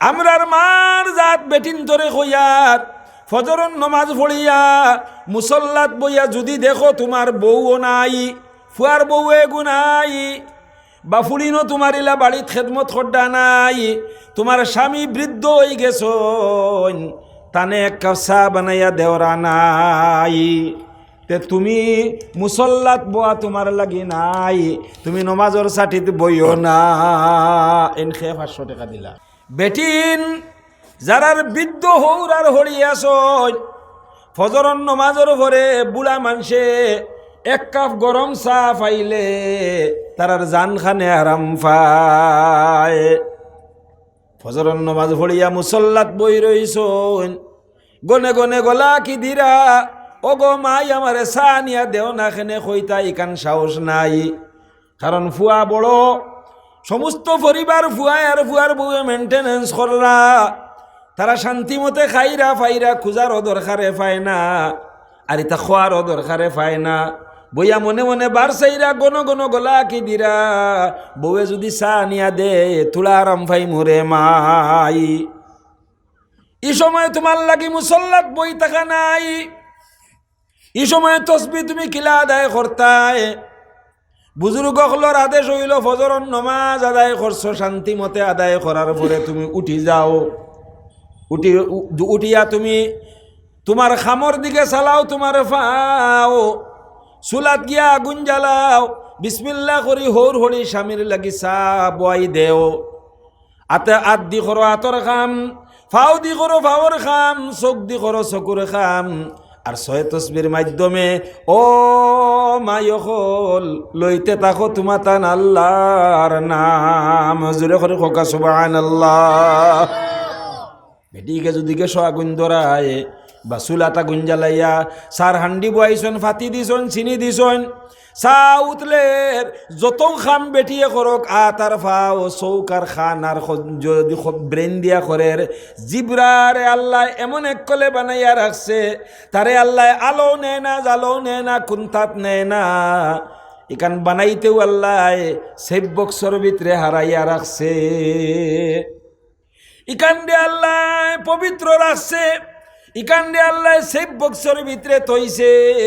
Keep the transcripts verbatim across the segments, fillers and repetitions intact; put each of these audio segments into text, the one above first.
আমরার মার জাত বেটিন্তরে কইয়ার, ফজরর নমাজ পড়িয়া মুসল্লাত বইয়া যুদি দেখো তুমার বউও নাই, ফুয়ার বউ এগু নাই, বা ফুড়িনও তুমার ইলা বাড়িত খেদমত কররা নাই, তুমার স্বামী বৃদ্ধ অইগেছইন, তানে এক কাপ চা বানাইয়া দেওরা নাই, তে তুমি মুসল্লাত বওয়া তুমার লাগি নাই, তুমি নমাজর ছাটিত বইও না। এন কে পাঁচশো টেকা দিলা। বেটিন, যারার বৃদ্ধ হউর আর হড়ি আছইন, ফজরর নমাজর পরে বুড়া মানষে এক কাপ গরম চা পাইলে তারার জানখানে আরাম পায়। ফজরর নমাজ পড়িয়া মুসল্লাত বই রইছইন, গনে গনে গলা কি দিরা, "ওগো মাই, আমারে চা আনিয়া দেও না কেনে?" কইতা ইখান সাহস নাই। কারণ ফুয়া বড়, সমস্ত পরিবার ফুয়ায় আর ফুয়ার বউয়ে maintenance কররা। তারা শান্তি মতে খাইরা পাইরা, খুজারও দরকারে পায় না, আর ইতা খোয়ারও দরকারে পায় না। বইয়া মনে মনে বার চাইরা, গন গন গলা কি দিরা, বউয়ে যুদি চা আনিয়া দে, থুড়া আরাম পাইমু রে মাই। ই সময় তুমার লাগি মুসল্লাত বই থাকা নাই। ই সময় তসবি তুমি কিলা আদায় করতায়? বুজুর্গ অকলর আদেশ অইলো, ফজরর নমাজ আদায় করছো, শান্তি মতে আদায় করার পরে তুমি উঠি যাও। উঠি, উ-, উঠিয়া তুমি তুমার কামর দিকে চালাও তুমার পাও, চুলাত গিয়া আগুন জ্বালাও, বিসমিল্লাহ করি হউর হড়ি স্বামীর লাগি চা বওয়াই দেও। আতে আত দি করো আতর কাম, ফাও দি করো ফাওর কাম, চউখ দি করো চকুর কাম, আর ছয় তসবির মাধ্যমে, ও মাই অকল, লইতে থাকো তুমাতান আল্লার নাম। জোরে করি কউক্কা সুবহানাল্লাহ। বেটিকে যুদি গেছো আগুন ধরায়, বা চুলাত আগুন জ্বালাইয়া, চার হান্ডি বওয়াইছইন, ফাতি দিছইন, চিনি দিছইন, চা উতলের, যত কাম বেটিয়ে করউক, আত আর ফাও, চউখ আর কান আর খ-, যুদি খ-, brain দিয়া করের, জিব্রারে আল্লায় এমন এক কলে বানাইয়া রাখছে, তারে আল্লায় আলো নেয় না, জালো নেয় না, কুন্তাত নেয় না। ইখান বানাইতেউ আল্লায় সেব বক্সর ভিতরে হারাইয়া রাখছে। ইখানরে আল্লায় পবিত্র রাখছে, ইখানরে আল্লায় সেব বক্সর ভিতরে থইছে।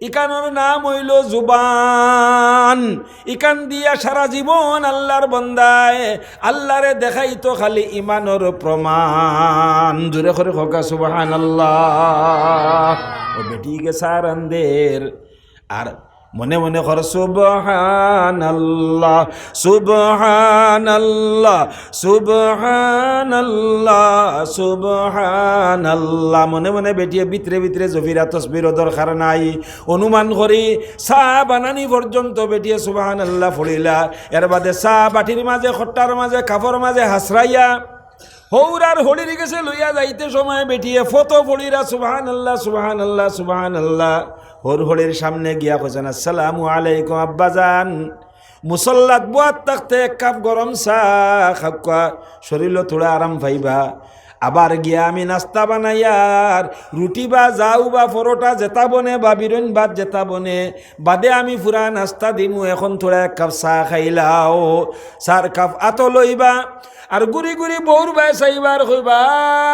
ইখানর নাম অইলো জুবান। ইখান দিয়া সারা জীবন আল্লার বন্দায় আল্লারে দেখাইতো খালি ইমানর প্রমাণ। জোরে করি কউক্কা সুবহানাল্লাহ। ও বেটিকে চা রান্দের, আর মনে মনে কর, "সুবহানাল্লাহ, সুবহানাল্লাহ, সুবহানাল্লাহ, সুবহানাল্লাহ।" মনে মনে বেটিয়ে ভিতরে ভিতরে জপিরা, তসবিরও দরকার নাই। অনুমান করি চা বানানি পর্যন্ত বেটিয়ে সুবহানাল্লাহ পড়িলা। এর বাদে চা বাটির মাঝে, খট্টার মাঝে, কাপর মাঝে হাসরাইয়া হউর আর হড়ির গেছে লইয়া যাইতে সময় বেটিয়ে ফতো পড়িরা, "সুবহানাল্লাহ, সুবহানাল্লাহ, সুবহানাল্লাহ।" হউর হড়ির সামনে গিয়া কইছইন, "আসসালামু আলাইকুম আব্বাজান, মুসল্লাত বওয়াত থাকতে এক কাপ গরম চা খাউক্কা, শরীলো থুড়া আরাম পাইবা।" আবার গিয়া আমি নাস্তা বানাইয়ার, রুটি বা যাও বা পরোটা যেতা বনে বা বিরইন ভাত যেতা বনে, বাদে আমি পুরা নাস্তা দিমু, এখন থুড়া এক কাপ চা খাইলাও। চার কাপ আতো লইবা, আর ঘুরি ঘুরি বউর বায় চাইবা আর কইবা,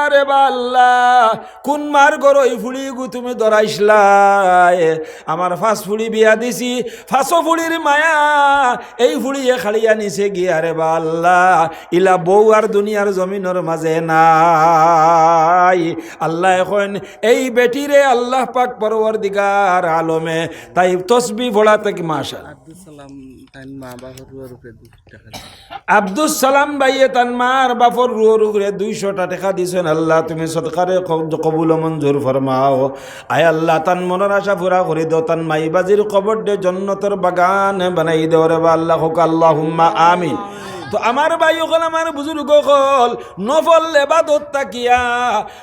"আরে বা আল্লাহ, কুন মার ঘরো ই ফুড়িগু তুমি ধরাইছলায়? আমার পাঁচ ফুড়ি বিয়া দিছি, পাঁচও ফুড়ির মায়া এই ফুড়িয়ে কাড়িয়া নিছে গিয়া রে বা আল্লাহ, ইলা বউ আর দুনিয়ার জমিনর মাঝে নাই।" আল্লায় কইন, এই বেটিরে আল্লাহ পাক পরওয়ারদিগার আলমে তাই তসবি পড়া থাকি, মাশাআল্লাহ। আব্দুস সালাম তাইন মা বাপর রুহর উপরে দুইশো টেকা দিছইন। আব্দুস সালাম ভাইয়ে তান মার বাপর রুহর উপরে দুইশোটা টেকা দিছইন। আল্লাহ, তুমি সদকারে ক-, কবুল ও মঞ্জুর ফরমাও। আয় আল্লাহ, তান মনর আশা পুরা করি দেও, তান মাই বাজির কবররে জন্নতর বাগান বানাই দেও রে বা আল্লাহ, কউক্কা আল্লাহুম্মা আমিন। তো আমার ভাই অকল, আমার বুজুর্গ অকল, নফল এবাদত থাকিয়া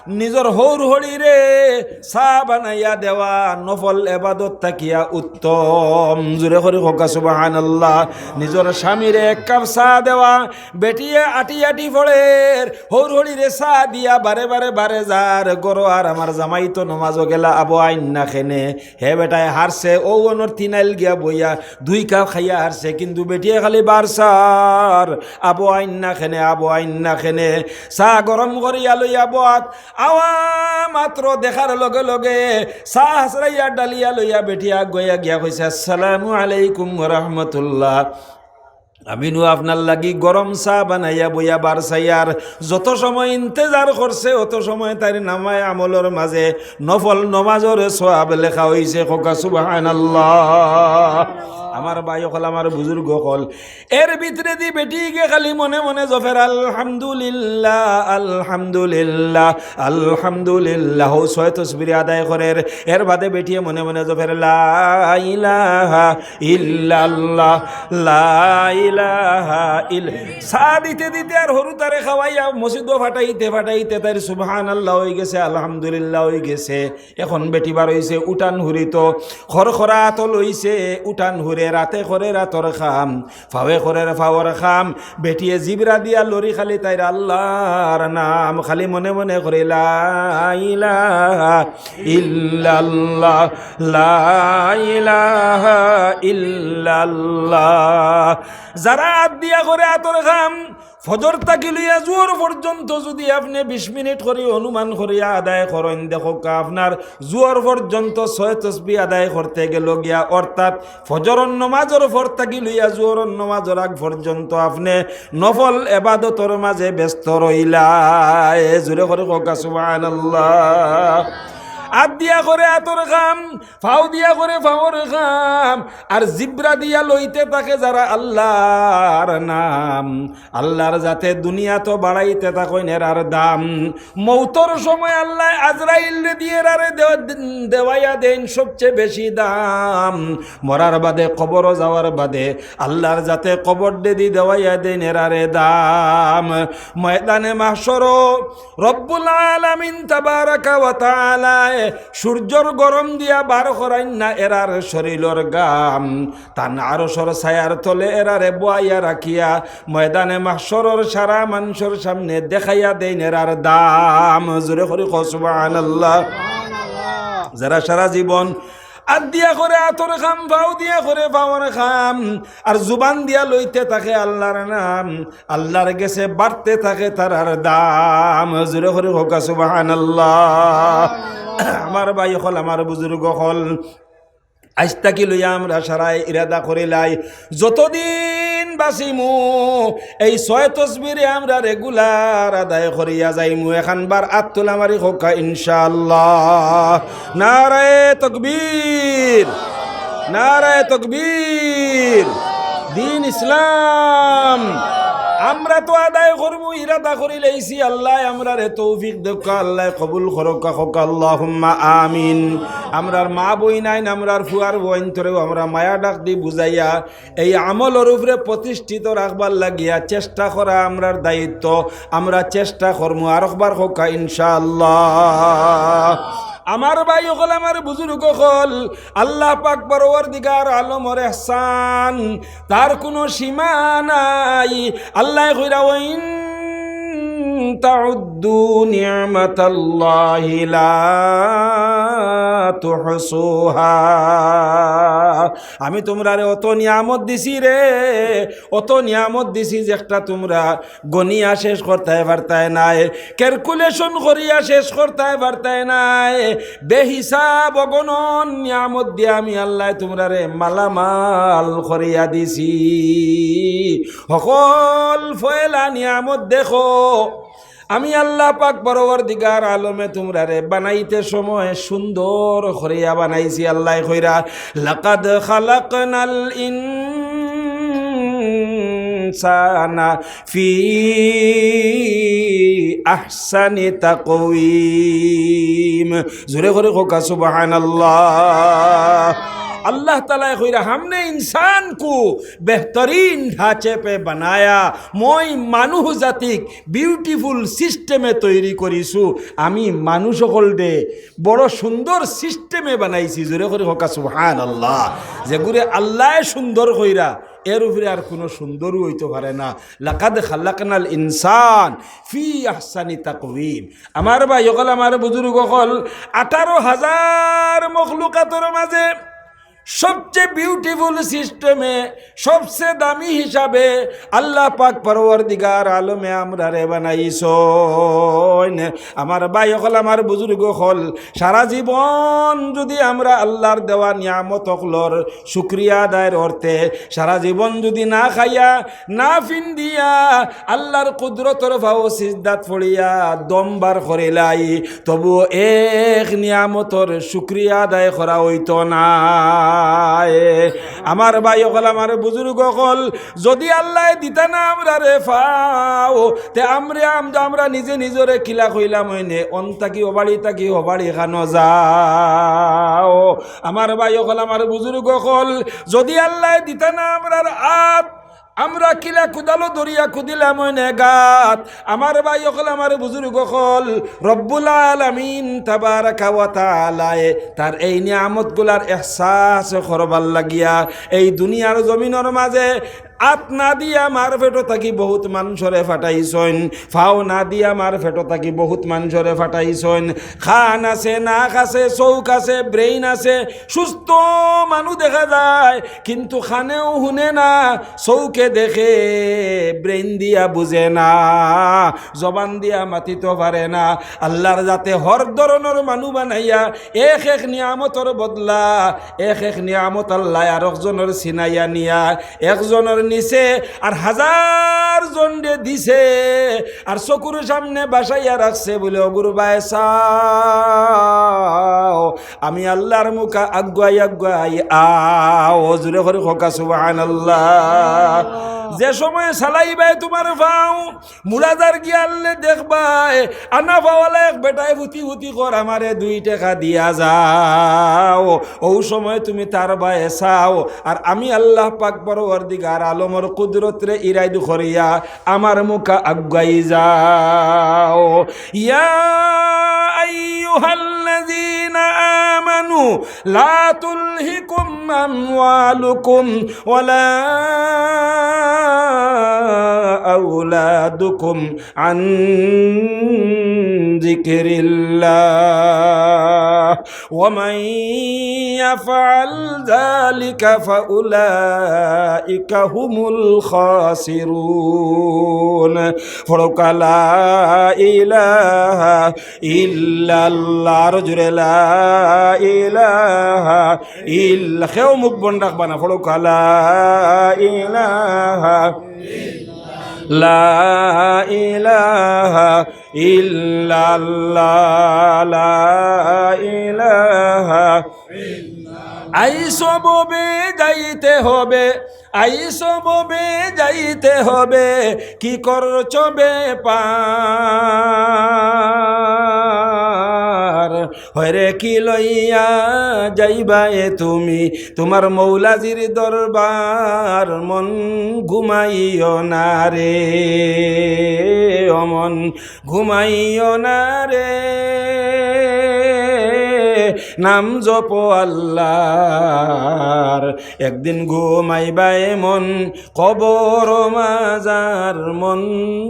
নিজর হউর হড়িরে চা বানাইয়া দেওয়া নফল এবাদত থাকিয়া উত্তম। জোরে করি কউক্কা সুবহানাল্লাহ। নিজর স্বামীরে এক কাপ চা দেওয়া, বেটিয়ে আটি আটি পড়ের, হউর হড়িরে চা দিয়া বারে বারে বারে যার ঘরো, আর আমার জামাই তো নমাজো গেলা, আবো আইন না কেনে। হে বেটায় হারছে, অউ অনর তিনাইল গিয়া বইয়া দুই কাপ খাইয়া হারছে, কিন্তু বেটিয়ে খালি বার চার, আবো আইন না খেনে, আবো আইন না খেনে। চা গরম করিয়া লইয়া বওয়াত, আওয়া মাত্র দেখার লগে লগে চা হাসরাইয়া ডালিয়া লইয়া বেটিয়ে আগুয়াইয়া গিয়া কইছে, "আসসালামু আলাইকুম ওয়া রাহমাতুল্লাহ।" আমি নু আপনার লাগি গরম চা বানাইয়া বইয়া বার চাইয়ার। যত সময় ইন্তেজার করছে, অত সময় তাইর নামায় আমলর মাঝে নফল নমাজর সওয়াব লেখা অইছে। কউক্কা সুবহানাল্লাহ। আমার ভাই অকল, আমার বুজুর্গ অকল, এর ভিতরেদি বেটিয়ে খালি মনে মনে জফের, "আলহামদুলিল্লাহ, আলহামদুলিল্লাহ, আলহামদুলিল্লাহ।" অউ ছয় তসবিরে আদায় করের। এর বাদে বেটিয়ে মনে মনে জফের, "লা ইলাহা ইল্লাল্লাহ, লা ইলাহা ইল-" চা দিতে দিতে আর হুরুতারে খাওয়াইয়া মসজিদো ফাটাইতে ফাটাইতে তাইর সুবহানাল্লাহ অইগেছে, আলহামদুলিল্লাহ অইগেছে। এখন বেটি বার অইছে উঠান হুরিতো, খরখরা আতো লইছে উঠান হুরের, আতে করের আতর কাম, ফাওয়ে করের ফাওর কাম। বেটিয়ে জিবরা দিয়া লড়ি খালি তাইর আল্লার নাম, খালি মনে মনে করে, "লা ইলাহা ইল্লাল্লাহ, লা ইলাহা ইল্লাল্লাহ।" যারা আত দিয়া করে আতর কাম, ফজর থাকি লইয়া জোহর পর্যন্ত যুদি আপনে বিশ মিনিট করি অনুমান করিয়া আদায় করইন, দেখউক্কা, আপনার জোহর পর্যন্ত ছয় তসবি আদায় করতে গেলো গিয়া, অর্থাৎ ফজরর নমাজর পর থাকি লইয়া জোহরর নমাজর আগ পর্যন্ত আপনে নফল এবাদতর মাঝে ব্যস্ত রইলায়। জোরে করি কউক্কা সুবহানাল্লাহ। আত দিয়া করে আতর কাম, ফাও দিয়া করে ফাওর কাম, আর জিবরা দিয়া লইতে থাকে যারা আল্লার নাম, আল্লার জাতে দুনিয়াত বাড়াইতে থাকইন এরার দাম। মৌতর সময় আল্লায় আজরাইলরে দিয়া এরারে দে-, দেওয়াইয়া দেইন সবচে বেশি দাম। মরার বাদে, কবরো যাওয়ার বাদে আল্লার জাতে কবররেদি দেওয়াইয়া দেইন এরারে দাম। ময়দানে মাহশরো রব্বুল আলামিন তাবারাকা ওয়া তাআলায় সূর্যর গরম দিয়া বার করাইন না এরার শরীলর ঘাম। তান আরশর ছায়ার তলে এরারে বওয়াইয়া রাখিয়া ময়দানে মাহশরর সারা মানষর সামনে দেখাইয়া দেইন এরার দাম। জোরে করি কও সুবহানাল্লাহ। যারা সারা জীবন আত দিয়া করে আতর কাম, ফাও দিয়া করে ফাওর কাম, আর জুবান দিয়া লইতে থাকে আল্লার নাম, আল্লার গেছে বাড়তে থাকে তারার দাম। জোরে করি কউক্কা সুবহানাল্লাহ। আমার ভাই অকল, আমার বুজুর্গ অকল, আইজ থাকি লইয়া আমরা সারায় ইরাদা করিলাই, যতদিন বাঁচিমু, এই ছয় তসবিরে আমরা regular আদায় করিয়া যাইমু। এখান বার আত তুলা মারি কউক্কা ইনশাআল্লাহ। নারায়ে তাকবীর, নারায়ে তাকবীর। দ্বীন ইসলাম আমরা তো আদায় করমু, ইরাদা করিলাইছি। আল্লায় আমরারে তৌফিক দেউক্কা, আল্লায় কবুল করউক্কা, কউক্কা আল্লাহুম্মা আমিন। আমরার মা বইনাইন, আমরার ফুয়ার বইনতরেও আমরা মায়া ডাক দি বুঝাইয়া এই আমলর উপরে প্রতিষ্ঠিত রাখবার লাগিয়া চেষ্টা করা আমরার দায়িত্ব। আমরা চেষ্টা করমু, আরকবার কউক্কা ইনশাআল্লাহ। আমার ভাই অকল, আমার বুজুর্গ অকল, আল্লাহ পাক পরওয়ারদিগার আলমর ইহসান, তার কুনু সীমা নাই। আল্লায় কইরা, "ওয়া ইন তাউদ্দু নি'মাতাল্লাহি লা তুহসুহা।" আমি তুমরারে অত নিয়ামত দিছি রে, অত নিয়ামত দিছি যেটা তুমরা গনিয়া শেষ করতায় পারতায় নায়, calculation করিয়া শেষ করতায় পারতায় নায়। বেহিসাব অগণন নিয়ামত দিয়া আমি আল্লায় তুমরারে মালামাল করিয়া দিছি। হকল পয়লা নিয়ামত দেখো, আমি আল্লাহ পাক পরওয়ারদিগার আলমে তুমরারে বানাইতে সময় সুন্দর করিয়া বানাইছি। আল্লায় কইরা, "লাকাদ খালাকনাল ইনসানা ফি আহসানি তাকওয়িম।" জোরে করি কউক্কা সুবহানাল্লাহ। আল্লাহ তাআলায় কইরা, "হামনে ইনসান কো বেহতরিন ঢাঁচে পে বানায়া।" মই মানুষ জাতিক beautiful system এ তৈরি করিছু। আমি মানুষ অকলরে বড় সুন্দর system এ বানাইছি। জোরে করি কউক্কা সুবহানাল্লাহ। যেগুরে আল্লায় সুন্দর কইরা, এর উপরে আর কুনু সুন্দরও অইতো পারে না। লাকাদ খালাকনাল ইনসান ফি আহসানি তাকওয়িম। আমার ভাই অকল, আমার বুজুর্গ অকল, আঠারো হাজার মখলুকাতর মাঝে সবচেয়ে বিউটিফুল সিস্টেমে, সবচেয়ে দামি হিসাবে আল্লাহ পাক পরওয়ারদিগার আলমে আমরারে বানাইছইন। আমার ভাই অকল, আমার বুজুর্গ অকল, সারা জীবন যুদি আমরা আল্লাহর দেওয়া নিয়ামত অকলর শুকরিয়া আদায়র অর্থে সারা জীবন যুদি না খাইয়া, না ফিন্দিয়া, আল্লাহর কুদরতর ফাও সিজদাত পড়িয়া দম বার করিলাই, তবু এক নিয়ামতর শুকরিয়া আদায় করা অইতো নায়। আমার ভাই অকল, আমার বুজুর্গ অকল, যুদি আল্লায় দিতা না আমরারে ফাও, তে আমরে আম-, আমরা নিজে নিজরে কিলা কইলাম অইনে, অন থাকি অবাড়ি থাকি অবাড়ি খানো যাও। আমার ভাই অকল, আমার বুজুর্গ অকল, যুদি আল্লায় দিতা না আমরার আত, আমরা কিলা কুদালো ধরিয়া কুদিলাম অইনে গাত। আমার ভাই অকল, আমার বুজুর্গ অকল, রব্বুল আলামিন তাবারাকা ওয়া তাআলায় তার এই নিয়ামতগুলার এহসাস করবার লাগিয়া এই দুনিয়ার জমিনর মাঝে আত না দিয়া মার পেটো থাকি বহুত মানষরে ফাটাইছইন, ফাও না দিয়া মার পেটো থাকি বহুত মানষরে ফাটাইছইন। কান আছে, নাক আছে, চউখ আছে, ব্রেইন আছে, সুস্থ মানুষ দেখা যায়, কিন্তু কানেও হুনে না, চউখে দেখে, ব্রেইন দিয়া বুঝে না, জবান দিয়া মাতিতো পারে না। আল্লাহর জাতে হর ধরনর মানুষ বানাইয়া এক এক নিয়ামতর বদলা এক এক নিয়ামত আল্লায় আরক জনর ছিনাইয়া নিয়া একজনর নিছে আর হাজার জনরে দিছে, আর চকুর সামনে বাসাইয়া রাখছে বুলে, "অগুর বায় চাও, আমি আল্লাহর মুখা আগুয়াই আগুয়াই আও।" জুরে করি কউক্কা সুবহানাল্লাহ। যে সময় চালাইবায় তুমার ফাও, মুড়াজার গিয়ালে দেখবায়, আনা ফাওয়ালা এক বেটায় ফুতি ফুতি কর, "আমারে দুই টেকা দিয়া যাও।" অউ সময় তুমি তার বায় চাও, আর আমি আল্লাহ পাক পরওয়ারদিগার আলমর কুদরতরে ইরাদা করিয়া আমার মুখা আগুয়াই যাও। ইয়া আইয়ুহাল্লাযীনা আমানু লা তুলহিকুম আমওয়ালুকুম ওয়ালা আওলাদুকুম আন যিকরিল্লাহ। ومن يفعل ذلك فأولئك هم الخاسرون। পড়ো কা লা ইলাহা ইল্লাল্লাহ। আরো জুরে লা ইলাহা ইল্লা-, কেউ মুখ বন্ধ রাখবা না। পড়ো কা লা ইলাহা, লা ইলাহা ইল্লাল্লাহ, লা ইলাহা। আইছো ববে যাইতে হবে, আইছো ববে যাইতে হবে, কি করছো বেপার? হয়রে কি লইয়া যাইবায় তুমি তুমার মৌলাজির দরবার? মন ঘুমাইও না রে, ও মন ঘুমাইও না রে, নাম জপো আল্লাহর। একদিন ঘুমাইবায় মন কবর মাজার, মন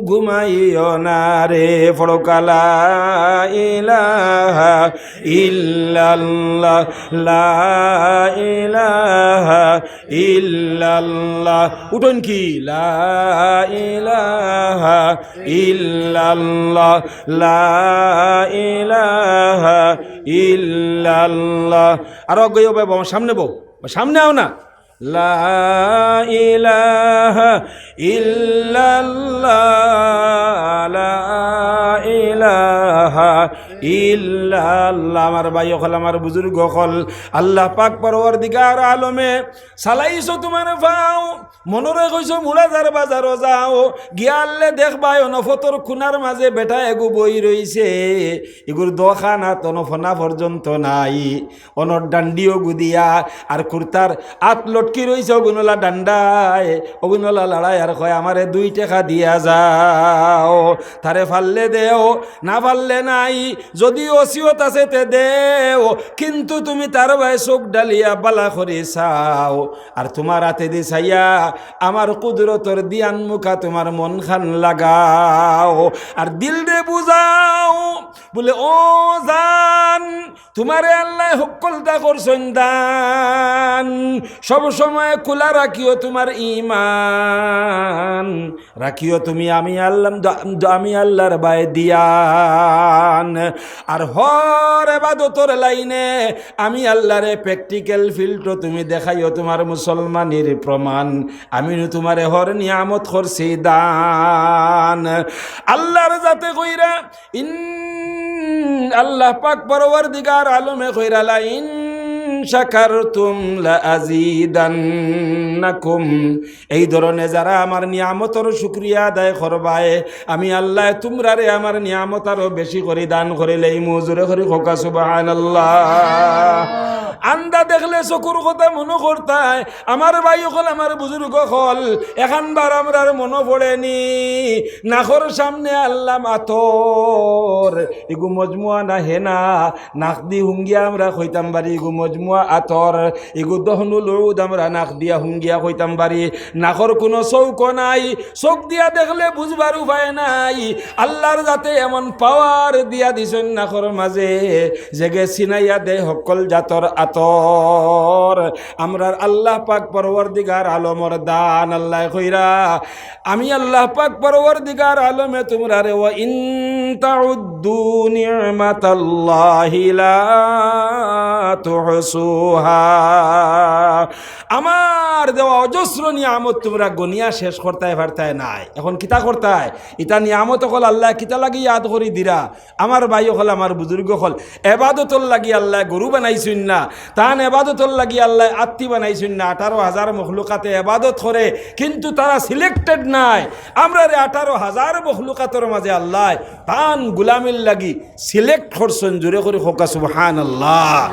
ঘুমাইও না রে। পড়ো কা লা ইলাহা ইল্লাল্লাহ, লা ইলাহা ইল্লাল্লাহ। উঠইন কি? লা ইলাহা ইল্লাল্লাহ, লা ইলাহা ইল্লাল্লাহ। আরো আগুয়াই বও, সামনে বও, সামনে আও না। লা ইলাহা ইল্লাল্লাহ, লা ইলাহা ইল্লাল্লাহ। আমার ভাই অকল, আমার বুজুর্গ অকল, আল্লাহ পাক পরওয়ারদিগার আলমে চালাইছো তুমার ফাও, মনরে কইছো মুড়াজার বাজারো যাও, গিয়ালে দেখবায় অনো ফথর কুনার মাঝে বেটা এগু বই রইছে, ইগুর দোকান আত অনো ফনা পর্যন্ত নাই, অনো ডান্ডিও গুদিয়া আর কুর্তার আত লটকি রইছে অগুনলা ডান্ডায়, অগুনলা লড়াই আর কয়, "আমারে দুই টেকা দিয়া যাও।" তারে পারলে দেও, না পারলে নাই, যুদি অসিয়ত আছে তে দেও, কিন্তু তুমি তার বায় চউখ ডালিয়া বালা করি চাও, আর তুমার আতেদি চাইয়া আমার কুদরতর দিয়ান মুখা তুমার মনখান লাগাও, আর দিলরে বুঝাও, বুলে, "ও জান, তুমারে আল্লায় হক্কলতা করছইন দান। সব সময় খুলা রাখিও তুমার ইমান, রাখিও তুমি আমি আল্লাহ, আমি আল্লাহর বায় দিয়ান। আর হর এবাদতর লাইনে আমি আল্লাহরে প্র্যাকটিক্যাল ফিল্ডো তুমি দেখাইও তুমার মুসলমানির প্রমাণ। আমি নু তুমারে হর নিয়ামত করছি দান। আল্লাহর জাতে কইরা, ইন, আল্লাহ পাক পরওয়ারদিগার আলমে কইরা, "লা ইন শাকারতুম লা আজিদান্নাকুম।" এই ধরনে যারা আমার নিয়ামতর শুকরিয়া আদায় করবায়, আমি আল্লায় তুমরারে আমার নিয়ামত আরো বেশি করি দান করিলেইমু। জোরে করি কউক্কা সুবহানাল্লাহ। আন্দা দেখলে চকুর কথা মনো করতায়, আমার ভাই অকল, আমার বুজুর্গ অকল, এখানবার আমরার মনো পড়েনি, নাকর সামনে আল্লাম আতর, ইগু মজমুয়া না হেনা, নাক দি হুঙ্গিয়া আমরা কইতাম পারি, ইগু মজমুয়া আতর, ইগু দহনুল উদ আমরা নাক দিয়া হুঙ্গিয়া কইতাম পারি, নাকর কুনু চউকো নাই, চউক দিয়া দেখলে বুঝবার উপায় নাই। আল্লাহর জাতে এমন পাওয়ার দিয়া দিছইন নাকর মাঝে, যেগে ছিনাইয়া দেয় হক্কল জাতর আতর। আমরার আল্লাহ পাক পরওয়ারদিগার আলমর দান। আল্লায় কইরা, আমি আল্লাহ পাক পরওয়ারদিগার আলমে তুমরারে, "ওয়া ইন তাউদ্দু নি'মাতাল্লাহি লা তুহসুহা।" আমার দেওয়া অজস্র নিয়ামত তুমরা গনিয়া শেষ করতায় পারতায় নায়। এখন কিতা করতায়? ইতা নিয়ামত অকল আল্লায় কিতা লাগি ইয়াদ করি দিরা? আমার ভাই অকল, আমার বুজুর্গ অকল, এবাদতর লাগি আল্লায় গরু বানাইছইন না, তান এবাদতর লাগি আল্লায় আত্তি বানাইছইন না। আঠারো হাজার মখলুকাতে এবাদত করে, কিন্তু তারা সিলেক্টেড নায়। আমরারে আঠারো হাজার মখলুকাতর মাঝে আল্লায় তান গুলামির লাগি সিলেক্ট করছইন। জোরে করি কউক্কা সুবহানাল্লাহ।